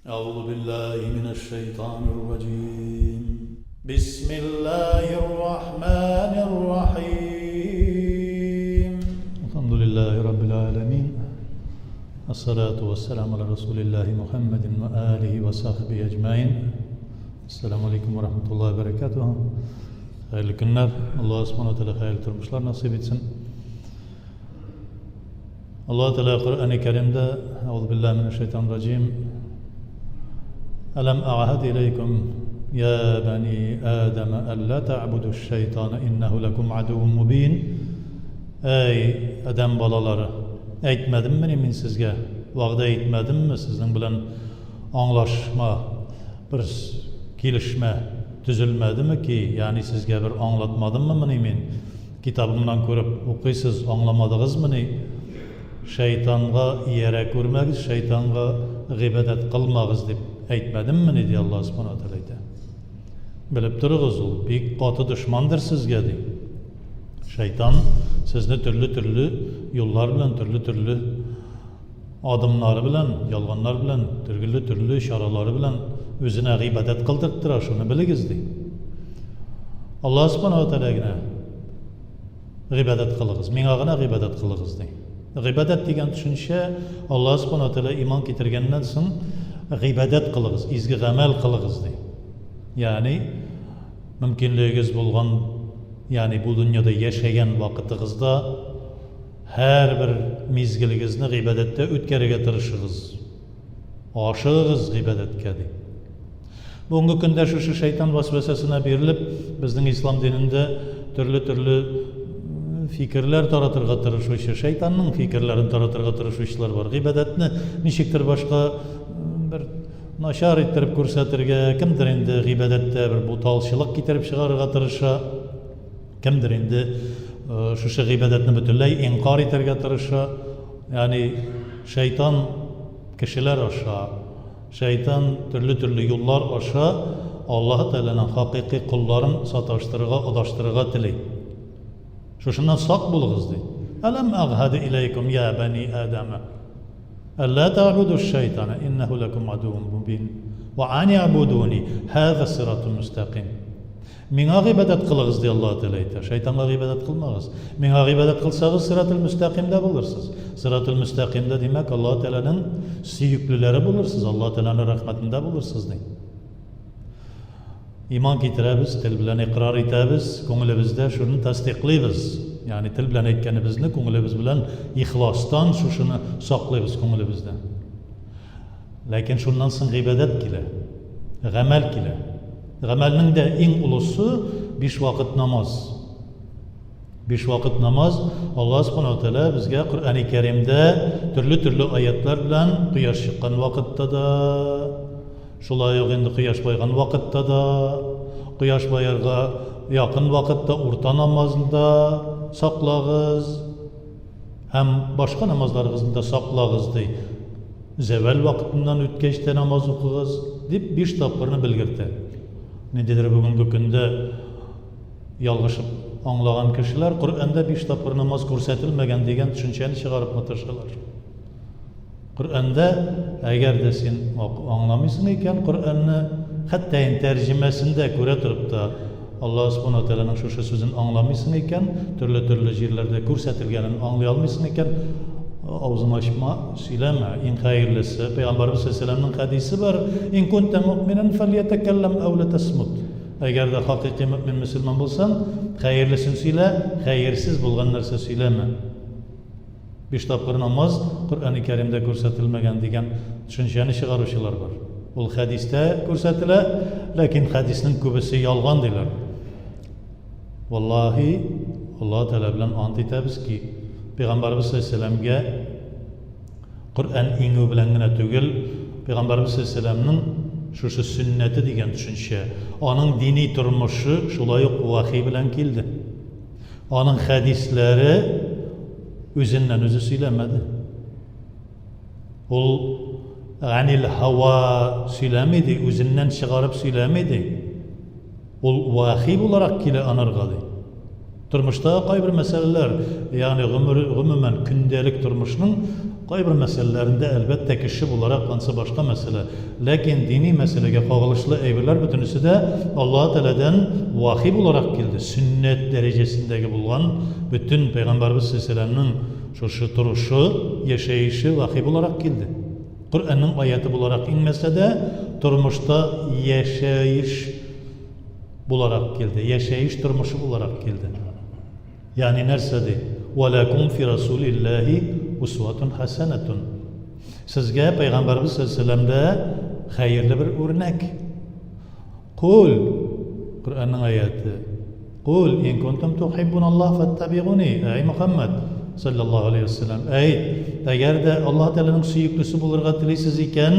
أعوذ بالله من الشيطان الرجيم بسم الله الرحمن الرحيم الحمد لله رب العالمين الصلاة والسلام على رسول الله محمد وآله وصحبه أجمعين السلام عليكم ورحمة الله وبركاته Хәерле көннәр. Аллаһ Субхану Тәгалә хәерле тормышлар насыйп итсен. Аллаһ Тәгалә Коръәни Кәримдә Әгъузу биллаһи минәш шайтанир раҗим. Әләм әгъһад иләйкум я бани Адама алла та'буду шайтана иннәһу лакум адуввун мубин. Әй, Адәм балалары, әйтмәдеммени мин сезгә? Вәгъдә итмәдемме сезнең белән аңлашма, бер килешмә төзелмәдеме ки, ягъни сезгә бер аңлатмадыммы мин? Китабымнан күреп укыйсыз, аңламадыгызмыни? Шәйтанга иярә күрмәгез, шәйтанга гыйбадәт кылмагыз дип әйтмәдеммени, ди Аллаһ Субхана ва Тәгалә әйтә. Белеп торыгыз, ул бик каты дошмандыр сезгә, ди. Шәйтан сезне төрле-төрле юллар белән, төрле-төрле адымнары белән, ялганнар белән, төрле-төрле чаралары белән үзенә гыйбадәт кылдырттыра, шуны белегез, ди. Аллаһ Субхану ва Тәгалә генә гыйбадәт кылыгыз, миңа гына гыйбадәт кылыгыз, ди. Гыйбадәт дигән төшенчә Аллаһ Субхану ва Тәгалә иман китергәннән соң гыйбадәт кылыгыз, изге гамәл кылыгыз, ди. Ягъни мөмкинлегегез булган, ягъни бу дөньяда яшәгән вакытыгызда Һәрбер мизгелегезне гыйбадәттә үткәрергә тырышыгыз. Ашыгыгыз гыйбадәткә, ди. Бүгенге көндә шушы шайтан вәсвәсәсенә бирелеп, безнең ислам динендә төрле-төрле фикерләр таратырга тырышучы, шайтанның фикерләрен таратырга тырышучылар бар. Гыйбадәтне ничектер башка бер начар иттереп күрсәтергә, кемдер инде гыйбадәттә бер буталчылык китереп чыгарырга тырыша. Кемдер инде шушы гыйбадәтне бөтенләй инкар итәргә тырыша. Ягъни шайтан кешеләр аша, шайтан төрле-төрле юллар аша Аллаһы Тәгаләнең хакыйкый колларын саташтырырга, адаштырырга тели. Шушыннан сак булыгыз, ди. Әләм әгъһәде иләйкум я бани Адама. Әллә тәгъбуду шайтана иннәһу ләкум адуун мубин. Ва ан ябудуни һаза сиратун мустаким. Миңа гыйбадәт кылыгыз, ди Аллаһы Тәгалә әйтә. Шайтанга гыйбадәт кылмагыз. Миңа гыйбадәт кылсагыз, сиратул мөстәкыймдә булырсыз. Сиратул мөстәкыймдә, димәк, Аллаһы Тәгаләнең сөеклеләре булырсыз, Аллаһы Тәгаләнең рәхмәтендә булырсыз, ди. Иман китерәбез, тел белән икърар итәбез, күңелебездә шуны тасдыйклыйбыз. Ягъни тел белән әйткәнебезне күңелебез белән ихластан шушыны саклыйбыз күңелебездә. Ләкин шуннан соң гыйбадәт килә, гамәл килә. Гамәлнең дә иң олысы биш вакыт намаз. Биш вакыт намаз Аллаһ Субхану Тәгалә безгә Коръәни Кәримдә төрле-төрле аятлар белән кояш чыккан вакытта да, шулай ук инде кояш байган вакытта да, кояш баерга якын вакытта урта намазында саклагыз һәм башка намазларыгызны да саклагыз ди. Зәвәл вакытыннан үткәч тә намаз укыгыз, дип биш тапкырны белгертә. Ниндидер бүгенге көндә ялгышып аңлаган кешеләр Коръәндә биш тапкыр намаз күрсәтелмәгән дигән төшенчәне чыгарып маташалар. Коръәндә, әгәр дә син аңламыйсың икән Коръәнне, хәтта инде тәрҗемәсендә күрә торып та, Аллаһ Субхана ва Тәгаләнең шушы сүзен аңламыйсың икән, төрле-төрле җирләрдә күрсәтелгәнен аңлый алмыйсың икән, авызың ачма, сөйләмә. Иң хәерлесе, Пәйгамбәребез саллаллаһу хәдисе бар, Ин кунта муъминан фәльятәкәлләм әү ләтәсмут. Әгәр дә хакыйкый мөэмин мөселман булсаң, хәерлесен сөйлә, хәерсез булган нәрсә сөйләмә. Биш тапкыр намаз Коръәни Кәримдә күрсәтелмәгән дигән төшенчәне чыгаручылар бар. Ул хәдистә күрсәтелә, ләкин хәдиснең күбесе ялган диләр. Валлаһи, Аллаһ Тәгалә белән ант итәбез ки, Пәйгамбәребез саллаллаһу Коръән иңү белән генә түгел, Пәйгамбәребез саллаллаһу шушы сөннәте дигән төшенчә, аның дини тормышы шулай ук вахи белән килде. Аның хәдисләре үзеннән үзе сөйләмәде. Ул ганил һава сөйләми ди, үзеннән чыгарып сөйләми ди. Ул вахи буларак килә анарга ди. Тормышта кайбер мәсьәләләр, ягъни гомер, гомумән көндәлек тормышның кайбер мәсьәләләрендә, әлбәттә, кеше буларак ансы башка мәсьәлә. Ләкин дини мәсьәләгә кагылышлы әйберләр бөтенесе дә Аллаһы Тәгаләдән вахи буларак килде. Сөннәт дәрәҗәсендәге булган бөтен пәйгамбәрбез саллаллаһу галәйһи вә сәлләмнең шушы торышы, яшәеше вахи буларак килде. Коръәннең аяты буларак иңмәсә дә, тормышта яшәеш буларак килде, яшәеш тормышы буларак килде. Ягъни нәрсә ди? Ва ләкум фи расулиллаһи усватун хәсәнәтун. Сезгә пәйгамбәрбез саллаллаһу алейһи вә хәерле бер үрнәк. Кул Коръәннең аяты. Кул ин кунтум тухиббун Аллаһ фаттабигуни. Әй Мөхәммәд саллаллаһу алейһи вә сәлләм, әйт, әгәр дә Аллаһ Тәгаләнең сөеклесе булырга телисез икән,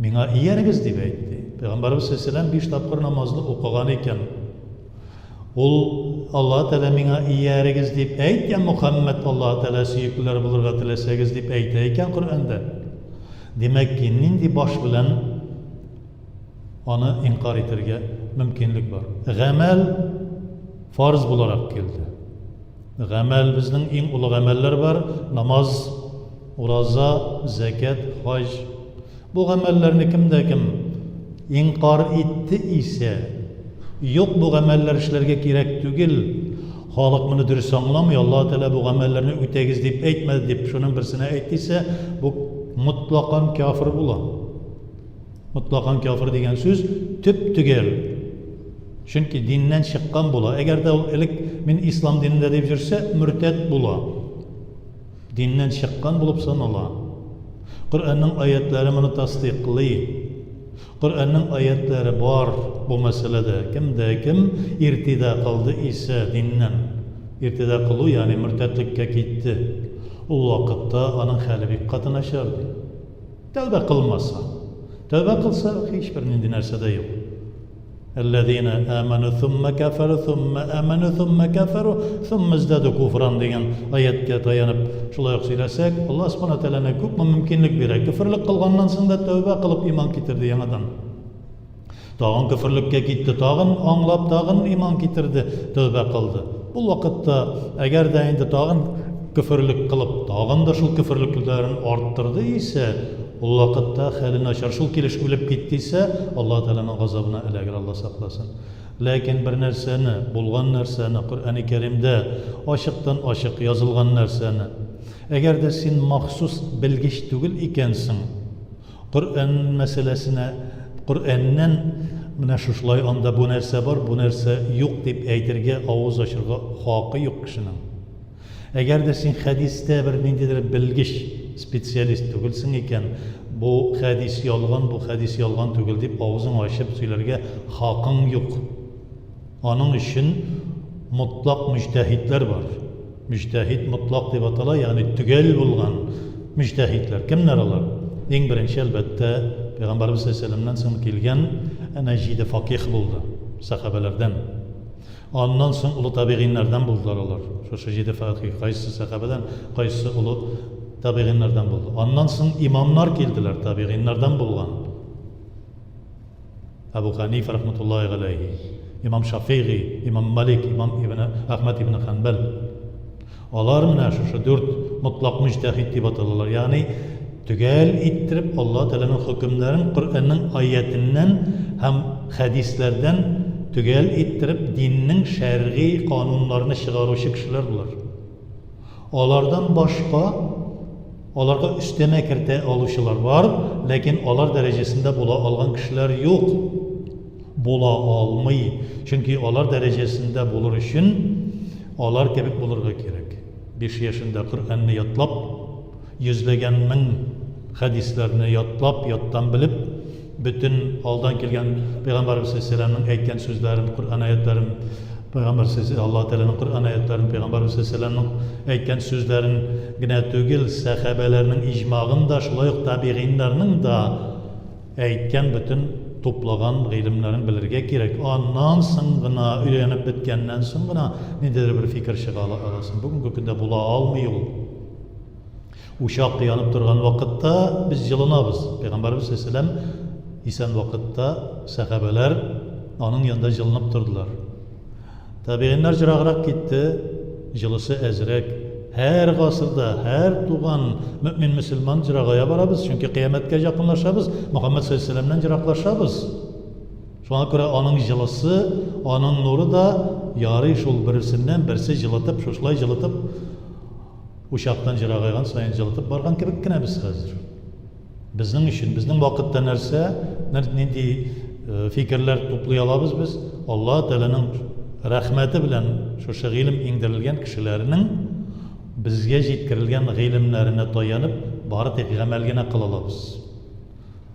Миңа иярегез, дип әйтте. Пәйгамбәребез саллаллаһу алейһи ва биш тапкыр намазны укыган икән. Ул Аллаһ Тәгалә миңа иярегез дип әйт, я Мухаммад, Аллаһ Тәгалә сөеклеләр булырга теләсәгез дип әйтә икән Коръәндә. Димәк ки, нинди баш белән аны инкар итәргә мөмкинлек бар? Гамәл фарз буларак килде. Гамәл безнең иң олы гамәлләр бар, намаз, ураза, зәкят, хаҗ. Бу гамәлләрне кем дә кем инкар итте исә, юк, бу гамәлләр эшләргә кирәк түгел, халык моны дөрес аңламый, Аллаһ Тәгалә бу гамәлләрне үтәгез дип әйтмәде дип, шуның берсенә әйтте исә, бу мотлакан кяфер була. Мотлакан кяфер дигән сүз төп-төгәл. Чөнки диннән чыккан була. Әгәр дә ул элек мин ислам динендә дип йөрсә, мөртәт була. Диннән чыккан булып санала. Коръәннең аятләре моны тасдыйклый. Коръәннең аятләре бар бу мәсьәләдә. Кем дә кем иртида кылды исә диннән. Иртида кылу, ягъни мөртәтлеккә китте. Ул вакытта аның хәле бик каты начар, ди. Тәүбә кылмаса. Тәүбә кылса, һичбер нинди нәрсә дә юк. Әлләзина аману сумма кафару сумма аману сумма кафару сумма издаду куфран дигән аятка таянып шулай ук сөйләсәк, Аллаһ субхана тәгаләне күпме мөмкинлек бирә. Көферлек кылганнан соң да тәүбә кылып иман китерде яңадан. Тагын көферлеккә китте, тагын аңлап, тагын иман китерде, тәүбә кылды. Бу вакытта, әгәр дә инде тагын көферлек кылып, тагын да шул көферлекләрен арттырды исә, ул вакытта хәле начар, шул килеш үлеп китте исә, Аллаһ Тәгаләнең газабына эләгер, Алла сакласын. Ләкин бер нәрсәне, булган нәрсәне, Коръәни Кәримдә ачыктан-ачык язылган нәрсәне, әгәр дә син махсус белгеч түгел икәнсең, Коръән мәсьәләсенә, Коръәннән менә шушылай анда бу нәрсә бар, бу нәрсә юк дип әйтергә, авыз ачырга хакы юк кешенең. Әгәр дә син хәдистә бер ниндидер белгеч, специалист түгелсең икән, бу хәдис ялган, бу хәдис ялган түгел дип авызың ачып сөйләргә хакың юк. Аның өчен мотлак мөҗтәһидләр бар. Мөҗтәһид мотлак дип атала, ягъни төгәл булган мөҗтәһидләр. Кемнәр алар? Иң беренче, әлбәттә, Пәйгамбәребез саллаллаһу алейһи вә сәлләмнән соң килгән әнә җиде факиһ булды, сәхабәләрдән. Аннан соң олы табигыйннәрдән булдылар алар. Шушы җиде факиһ кайсы сәхабәдән, кайсы олы табигыйннәрдән булды. Аннан соң имамнар килделәр, табигыйннәрдән булган. Әбу Хәнифә рәхмәтуллаһи галәйһи, имам Шафигый, имам Малик, имам Ибн Әхмәд ибн Хәнбәл. Алар менә шушы дүрт мотлак мөҗтәһид дип аталалар. Ягъни төгәл иттереп Аллаһ Тәгаләнең хөкемнәрен Коръәннең аятеннән һәм хәдисләрдән төгәл иттереп диннең шәргый кануннарны чыгаручы кешеләр болар. Алардан башка аларга өстәмә кертә алучылар бар, ләкин алар дәрәҗәсендә була алган кешеләр юк. Була алмый. Чөнки алар дәрәҗәсендә булыр өчен алар кебек булырга кирәк. 5 яшендә Коръәнне ятлап, йөзләгән мең хәдисләрне ятлап, яттан белеп, Бөтен алдан килгән Пәйгамбәребез саллаллаһу әйткән сүзләрен, Коръән аятларын, Пәйгамбәр Аллаһ Тәгаләнең Коръән аятларын, Пәйгамбәребез саллаллаһу әйткән сүзләрен генә түгел, сәхабәләрнең иҗмагын да, шулай ук табигыйннарның да әйткән бөтен туплаган гыйлемнәрен белергә кирәк. Аннан соң гына, өйрәнеп беткәннән соң гына ниндидер бер фикер чыга аласың. Бүгенге көндә була алмый ул. Учак янып торган вакытта без җылынабыз. Пәйгамбәребез саллаллаһу исән вакытта сәхабәләр аның янында җылынып тордылар. Табигыйннар җыраграк китте, җылысы әзрәк. Һәр гасырда, һәр туган мөэмин мөселман җырагая барабыз, чөнки кыямәткә җакынлашабыз, Мөхәммәд салләллаһу галәйһи җыраклашабыз. Шуңа күрә аның җылысы, аның нуры да ярый шул берсеннән берсе җылытып, шушылай җылытып, учактан җырагайган саен җылытып барган кебек кенә без хәзер. Безнең өчен, безнең вакытта нәрсә, нинди фикерләр туплый алабыз без? Алла Тәгаләнең рәхмәте белән шушы гыйлем иңдерелгән кешеләрнең безгә җиткерелгән гыйлемнәренә таянып, бары тик гамәл генә кыла алабыз.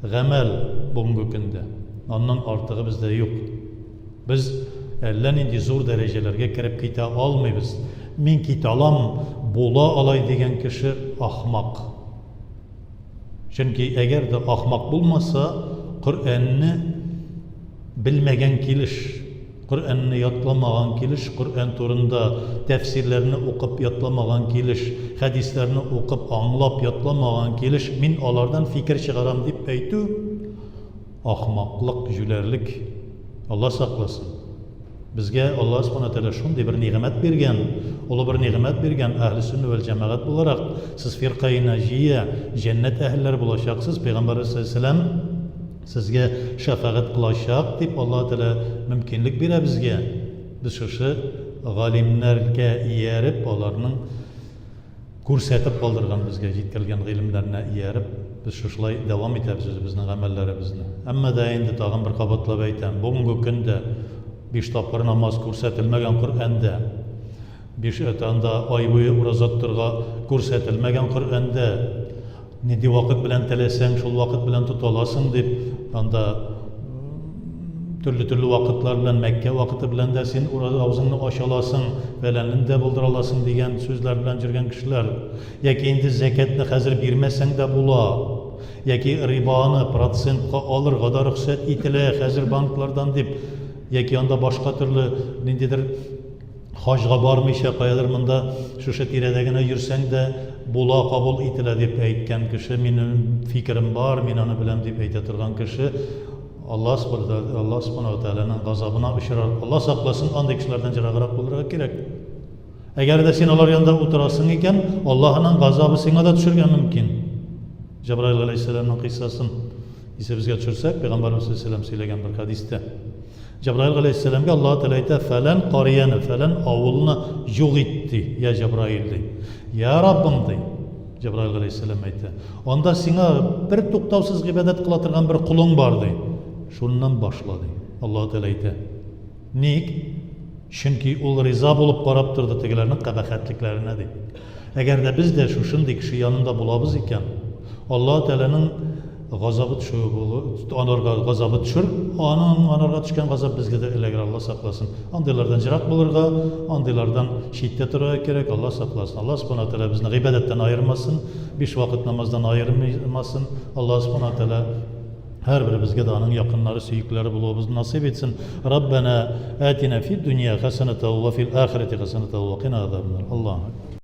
Гамәл бүгенге көндә. Аннан артыгы бездә юк. Без әллә нинди зур дәрәҗәләргә кереп китә алмыйбыз. Мин китә алам, була алай дигән кеше ахмак. Чөнки әгәр дә ахмак булмаса, Коръәнне белмәгән килеш, Коръәнне ятламаган килеш, Коръән турында тәфсирләрне укып ятламаган килеш, хәдисләрне укып, аңлап ятламаган килеш, мин алардан фикер чыгарам дип әйтү, ахмаклык, җүләрлек. Алла сакласын. Безгә Аллаһ Субхана Тәгалә шундый бер нигъмәт биргән, олы бер нигъмәт биргән, әһле сөннә вәл җәмәгать буларак, сез фиркаи наҗия, җәннәт әһелләре булачаксыз, Пәйгамбәребез саллаллаһу алейһи ва сәлләм сезгә шәфәгать кылачак, дип Аллаһ Тәгалә мөмкинлек бирә безгә. Без шушы галимнәргә ияреп, аларның Күрсәтеп калдырган безгә җиткерелгән гыйлемнәренә ияреп, без шушылай дәвам итәбез үзебезнең гамәлләребезне. Әмма дә инде тагын бер кабатлап әйтәм, бүгенге көндә биш тапкыр намаз күрсәтелмәгән Коръәндә, биш анда ай буе ураза тотырга күрсәтелмәгән Коръәндә, нинди вакыт белән теләсәң, шул вакыт белән тота аласың дип, анда төрле-төрле вакытлар белән, Мәккә вакыты белән дә син ураза авызыңны ача аласың, фәләнен дә булдыра аласың дигән сүзләр белән йөргән кешеләр. Яки инде зәкәтне хәзер бирмәсәң дә була. Яки рибаны процентка алырга да рөхсәт ителә хәзер банклардан дип, яки анда башка төрле ниндидер Хаҗга бармыйча, каядыр монда шушы тирәдә генә йөрсәң дә була, кабул ителә дип әйткән кеше, минем фикерем бар, мин аны беләм дип әйтә торган кеше, Алла Алла Субхана ва Тәгаләнең газабына очрар. Алла сакласын, андый кешеләрдән ераграк булырга кирәк. Әгәр дә син алар янында утырасың икән, Аллаһының газабы сиңа да төшергә мөмкин. Җәбраил галәйһиссәламның кыйссасын исебезгә төшерсәк, Пәйгамбәребез саллаллаһу алейһи сөйләгән бер хәдистә. Җәбраил галәйһиссәламгә Аллаһ Тәгалә әйтә, фәлән карияне, фәлән авылны юк ит, ди, я Җәбраил, ди. Я Раббым, ди, Җәбраил галәйһиссәлам әйтә. Анда сиңа бер туктаусыз гыйбадәт кыла торган бер колың бар, ди. Шуннан башла, ди. Аллаһ Тәгалә әйтә. Ник? Чөнки ул риза булып карап торды тегеләрнең кабахәтлекләренә, ди. Әгәр дә без дә шушындый кеше янында булабыз икән, Аллаһ Тәгаләнең газабы төшүе булу, анарга газабы төшер, аның анарга төшкән газап безгә дә эләгер, Алла сакласын. Андыйлардан ерак булырга, андыйлардан читтә торырга кирәк, Алла сакласын. Алла Субхана Тәгалә безне гыйбадәттән аермасын, биш вакыт намаздан аермасын. Алла Субхана Тәгалә һәрберебезгә дә аның якыннары, сөекләре булуыбызны насыйп итсен. Раббана атина фид дөнья хәсәнәтә ва фил ахирәти хәсәнәтә ва кина азабаннар. Аллаһу.